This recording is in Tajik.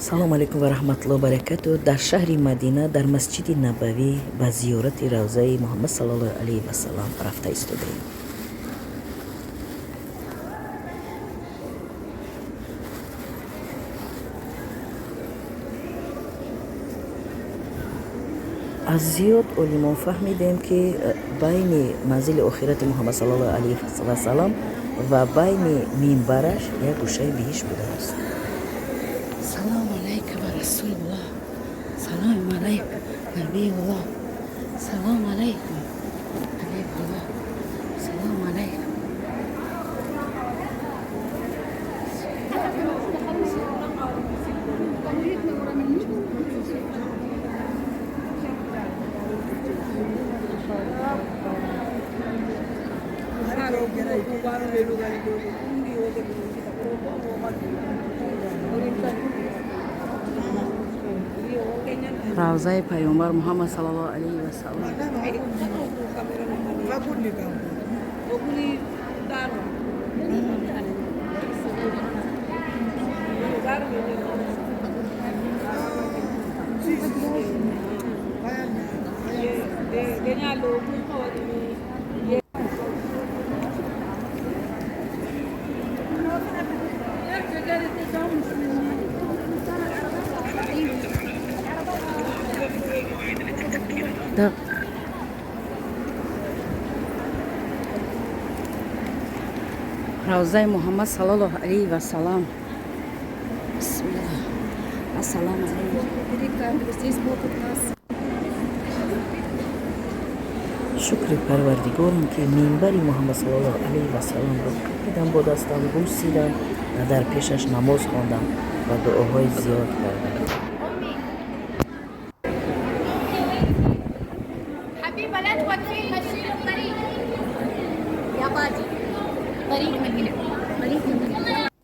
Салому алайкум ва раҳматуллоҳ баракату. Дар шаҳри Мадина, дар Масҷиди Набавӣ, ба зиёрати равзаи Муҳаммад саллаллоҳу алайҳи васалам рафта истодаем. Аз зиёд олимон фаҳмидем, ки байни манзили охирати Муҳаммад саллаллоҳу алайҳи васалам ва байни минбараш як гӯшаи биҳишт будааст. Салом алайка ва расулуллоҳ. Салом алайкум набиуллоҳ. Салом алайкум ҳабибуллоҳ. Салом алайкум. Равзаи Пайғамбар Муҳаммад саллаллоҳу алайҳи васаллам. Равзаи Муҳаммад саллаллоҳу алайҳи васаллам. Бисмиллаҳ. Ассалому алайкум. Шукри Парвардигорам, ки минбари Муҳаммад саллаллоҳу алайҳи васалламро қапидам, бо дастам бусидам ва дар пешаш намоз хондам ва дуоҳои зиёд кардам. حبيبة، لا توقفين، مشينا الطريق يا بادي، طريق من هنا، طريق من هنا.